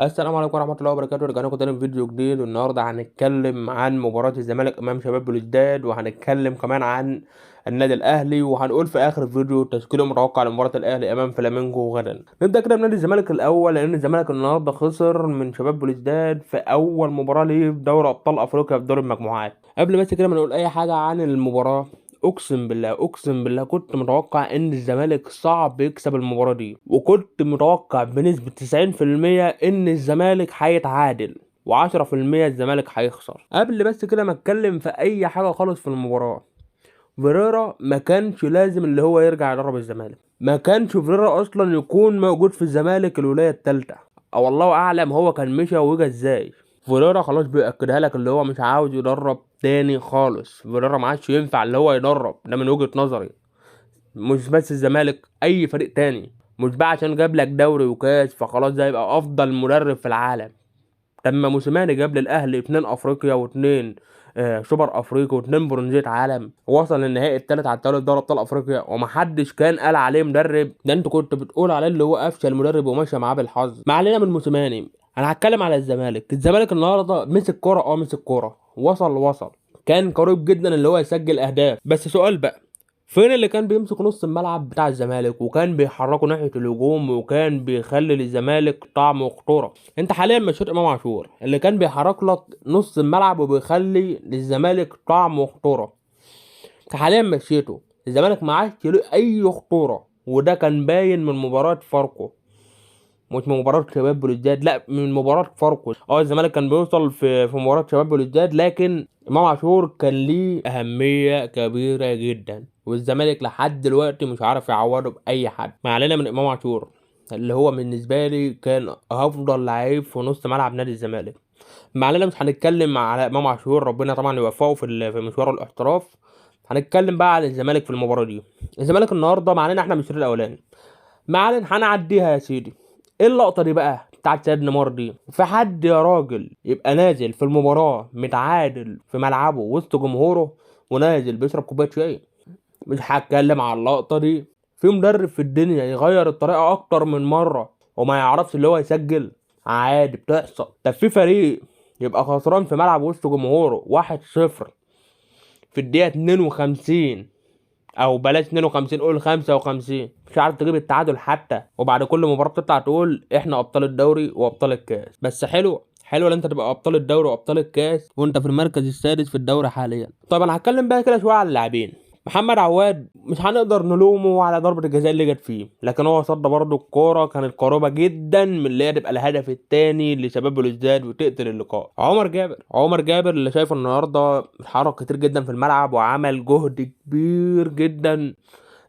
السلام عليكم ورحمة الله وبركاته. رجعنا لكم تاني في فيديو جديد، والنهارده هنتكلم عن مباراة الزمالك أمام شباب بلوزداد، وهنتكلم كمان عن النادي الأهلي، وهنقول في آخر الفيديو تشكيل متوقع لمباراة الأهلي أمام فلامينجو غدا. نبدأ كده بنادي الزمالك الأول، لأن الزمالك النهارده خسر من شباب بلوزداد في أول مباراة ليه في دوري أبطال أفريقيا في دور المجموعات. قبل بس كده ما نقول أي حاجة عن المباراة، اقسم بالله اقسم بالله كنت متوقع ان الزمالك صعب يكسب المباراة دي، وكنت متوقع بنسبة 90% ان الزمالك هيتعادل و10% الزمالك هيخسر. قبل بس كده ما اتكلم في اي حاجة خالص في المباراة، فيريرا ما كانش لازم اللي هو يرجع يدرب الزمالك، ما كانش فيريرا اصلا يكون موجود في الزمالك الولاية الثالثة، او الله اعلم هو كان مشى وجا ازاي. فيريرا خلاص بيأكدها لك اللي هو مش عاوز يدرب تاني خالص، فيريرا ما عادش ينفع اللي هو يدرب، ده من وجهة نظري، مش بس الزمالك، اي فريق تاني. مش بقى عشان جاب لك دوري وكاس فخلاص ده يبقى افضل مدرب في العالم. طب ما موسيماني جاب للاهلي 2 افريقيا و2 سوبر افريقيا و2 برونزيه عالم، وصل للنهائي الثالث على التوالي في دوري ابطال افريقيا، ومحدش كان قال عليه مدرب، ده انتوا كنتوا بتقول عليه اللي هو افشل مدرب وماشي معاه بالحظ. ما علينا من موسيماني، انا هتكلم على الزمالك. الزمالك النهارده مسك كورة، مسك كورة، وصل كان قريب جدا اللي هو يسجل اهداف. بس سؤال بقى، فين اللي كان بيمسك نص الملعب بتاع الزمالك وكان بيحركه ناحية الهجوم وكان بيخلي للزمالك طعم وخطورة؟ انت حاليا مشيت امام عاشور اللي كان بيحرك لك نص الملعب وبيخلي للزمالك طعم وخطورة، انت حاليا مشيته، الزمالك ما عادش له اي خطورة، وده كان باين من مباراة فاركو، مش من مباراة شباب بلوزداد، لا من مباراة فاركو. الزمالك كان بيوصل في مباراة شباب بلوزداد، لكن امام عاشور كان ليه اهمية كبيرة جدا، والزمالك لحد دلوقتي مش عارف يعوضه بأي حد. ما علينا من امام عاشور اللي هو بالنسبة لي كان افضل لعيب في نص ملعب نادي الزمالك. ما علينا، مش هنتكلم على امام عاشور، ربنا طبعا يوفقه في مشواره الاحتراف. هنتكلم بقى على الزمالك في المباراة دي. الزمالك النهارده ما علينا، احنا مش الشوط الاولاني، ما علينا هنعديها يا سيدي. ايه اللقطة دي بقى بتاعت سيد نيمار دي؟ في حد يا راجل يبقى نازل في المباراة متعادل في ملعبه وسط جمهوره ونازل بيشرب كوباية شاي؟ مش هتكلم على اللقطة دي. في مدرب في الدنيا يغير الطريقة اكتر من مرة وما يعرفش اللي هو يسجل؟ عادي بتحصل. طب في فريق يبقى خسران في ملعب وسط جمهوره 1-0 في الدقيقة 52، او بلاش 52 قول 55، مش عارف تجيب التعادل حتى، وبعد كل مباراة بتطلع تقول احنا ابطال الدوري وابطال الكاس. بس حلو حلو ان انت تبقى ابطال الدوري وابطال الكاس وانت في المركز السادس في الدوري حاليا. طب انا هتكلم بقى كده شوية على اللاعبين. محمد عواد مش هنقدر نلومه على ضربة الجزاء اللي جت فيه، لكن هو صد برضه الكورة، كانت قريبة جدا من اللي هي تبقى الهدف الثاني لشباب بلوزداد وتقتل اللقاء. عمر جابر اللي شايفه النهارده اتحرك كتير جدا في الملعب وعمل جهد كبير جدا،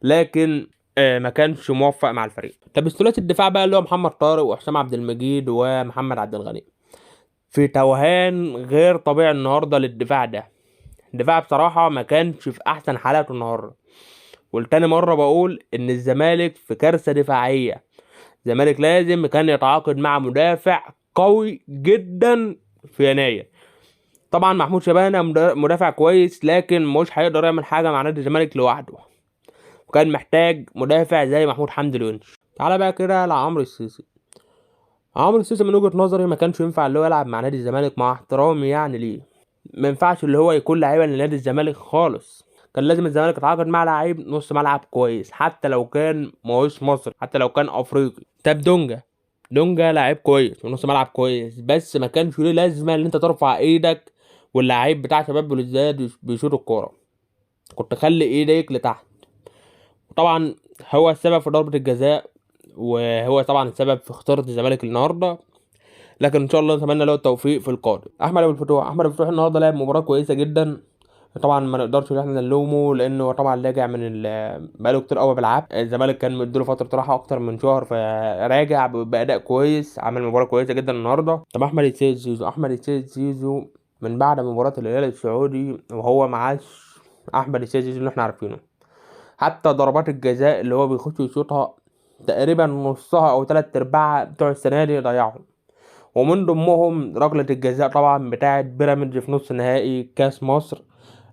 لكن ما كانش موفق مع الفريق. طب الثلاثي الدفاع بقى اللي هو محمد طارق وحسام عبد المجيد ومحمد عبد الغني، في توهان غير طبيعي النهارده للدفاع ده. الدفاع بصراحة ما كانش في أحسن حالاته النهاردة، والتاني مرة بقول إن الزمالك في كارثة دفاعية. الزمالك لازم كان يتعاقد مع مدافع قوي جدا في يناير. طبعا محمود شبانة مدافع كويس، لكن مش هيقدر يعمل حاجة مع نادي الزمالك لوحده، وكان محتاج مدافع زي محمود حمدي الونش. تعالى بقى كده لعمرو السيسي. عمرو السيسي من وجهة نظري ما كانش ينفع اللي هو يلعب مع نادي الزمالك، مع احترامي ليه، ما ينفعش اللي هو يكون لعيبة لنادي الزمالك خالص. كان لازم الزمالك يتعاقد مع لعيب نص ملعب كويس، حتى لو كان ماهوش مصري، حتى لو كان افريقي. طب دونجا لعيب كويس ونص ملعب كويس، بس ما كانش ليه لازمه ان انت ترفع ايدك واللعيب بتاع شباب بلوزداد بيشوط الكورة، كنت خلي ايديك لتحت. طبعا هو السبب في ضربه الجزاء، وهو طبعا السبب في خسارة الزمالك النهارده، لكن ان شاء الله نتمنى له التوفيق في القادم. احمد ابو الفتوح، احمد ابو الفتوح النهارده لعب مباراة كويسة جدا، طبعا ما نقدرش ان احنا نلومه لانه طبعا راجع من بقاله كتير قوي ما بيلعبش. الزمالك كان مديله فترة راحة اكتر من شهر، فراجع باداء كويس، عمل مباراة كويسة جدا النهارده. طب احمد السيد زيزو، احمد السيد زيزو من بعد مباراة الهلال السعودي وهو ما عادش احمد السيد زيزو اللي احنا عارفينه. حتى ضربات الجزاء اللي هو بيخش يشوطها تقريبا نصها او تلات ارباعها بتوع السنة دي ضيعهم، ومن ضمنهم ركلة الجزاء طبعا بتاعة بيراميدز في نص نهائي كاس مصر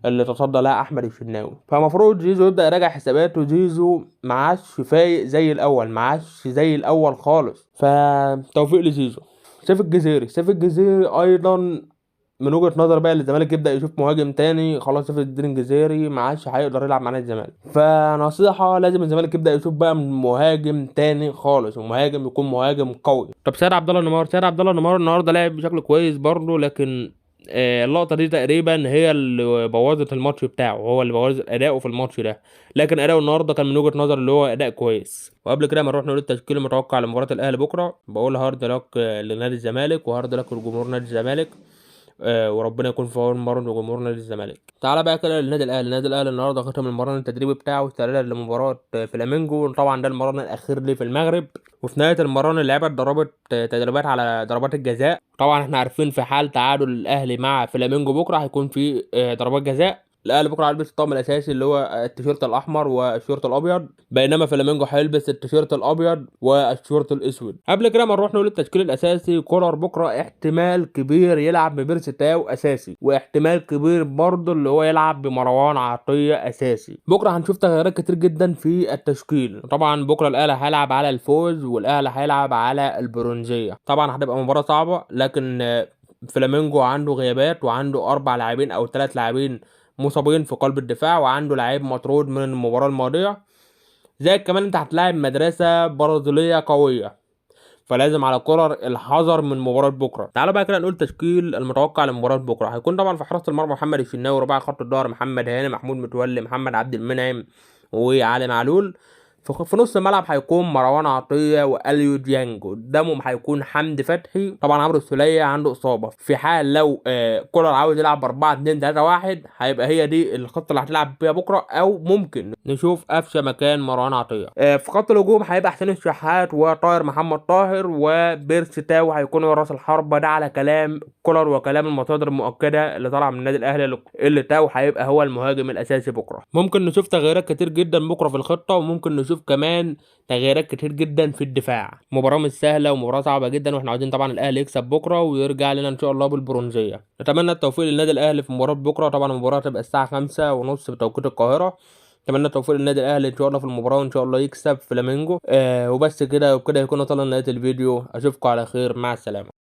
اللي تصدى لها احمد الشناوي. فمفروض زيزو يبدا يراجع حساباته. زيزو ما عادش فايق زي الاول، ما عادش زي الاول خالص، فتوفيق لزيزو. سيف الجزيري، سيف الجزيري ايضا من وجهه نظر بقى الزمالك يبدا يشوف مهاجم تاني. خلاص سيف الدين الجزيري ما عادش هيقدر يلعب مع نادي الزمالك، فنصيحه لازم الزمالك يبدا يشوف بقى مهاجم تاني خالص، ومهاجم يكون مهاجم قوي. طب سيد عبد الله نيمار، سيد عبد الله نيمار النهارده لعب بشكل كويس برضه، لكن اللقطة دي تقريبا هي اللي بوظت الماتش بتاعه، هو اللي بوظ اداؤه في الماتش ده، لكن اداؤه النهارده كان من وجهه نظر اللي هو اداء كويس. وقبل كده ما نروح نقول التشكيل المتوقع لمباراة الاهلي بكره، بقول hard luck لنادي الزمالك و hard luck لجمهور نادي الزمالك، وربنا يكون في عون مرن وجمهور نادي الزمالك. تعالى بقى كده للنادي الاهلي. النادي الاهلي النهارده ختم المران التدريبي بتاعه استعدادا لمباراة فلامينجو، طبعا ده المران الاخير ليه في المغرب. وفي نهاية المران اللعيبة اتدربت تدريبات على ضربات الجزاء. طبعا احنا عارفين في حال تعادل الاهلي مع فلامينجو بكره هيكون في ضربات جزاء. الاهلي بكره هيلبس الطقم الاساسي اللي هو التيشيرت الاحمر والشورت الابيض، بينما فلامينجو هيلبس التيشيرت الابيض والشورت الاسود. قبل كده ما نروح نقول التشكيل الاساسي، كولر بكره احتمال كبير يلعب ببيرسي تاو اساسي، واحتمال كبير برضه اللي هو يلعب بمروان عطية اساسي. بكره هنشوف تغييرات كتير جدا في التشكيل. طبعا بكره الاهلي هيلعب على الفوز والاهلي هيلعب على البرونزيه، طبعا هتبقى مباراة صعبة، لكن فلامينجو عنده غيابات وعنده 4 لاعبين او 3 لاعبين مصابين في قلب الدفاع، وعنده لعيب مطرود من المباراة الماضية. زائد كمان انت هتلاعب مدرسة برازيلية قوية، فلازم على كولر الحذر من مباراة بكرة. تعالوا بقى كده نقول تشكيل المتوقع لمباراة بكرة. هيكون طبعا في حراسة المرمى محمد الشناوي، رباعي خط الظهر محمد هاني، محمود متولي، محمد عبد المنعم، وعلي معلول. في نص الملعب هيكون مروان عطية واليو ديانج، قدامهم هيكون حمدي فتحي. طبعا عمرو السولية عنده إصابة، في حال لو كولر عاوز يلعب 4-2-3-1 هيبقى هي دي الخطة اللي هتلعب بيها بكرة، أو ممكن نشوف قفشة مكان مروان عطية. في خط الهجوم هيبقى حسين الشحات وطاهر محمد طاهر وبيرسي تاو هيكونوا راس الحربة. ده على كلام كولر وكلام المصادر المؤكدة اللي طالعة من النادي الأهلي، اللي تاو هيبقى هو المهاجم الأساسي بكرة. ممكن نشوف تغييرات كتير جدا بكرة في الخطة، وممكن نشوف كمان تغييرات كتير جدا في الدفاع. مباراة مش سهلة ومباراة صعبة جدا، واحنا عاوزين طبعا الاهلي يكسب بكرة ويرجع لنا ان شاء الله بالبرونزية. نتمنى التوفيق للنادي الاهلي في مباراة بكرة. طبعا المباراة هتبقى الساعة 5:30 بتوقيت القاهرة. اتمنى التوفيق للنادي الاهلي ان شاء الله في المباراة، وان شاء الله يكسب فلامينجو. وبس كده، وبكده يكون وصلنا لنهاية الفيديو. اشوفكم على خير، مع السلامة.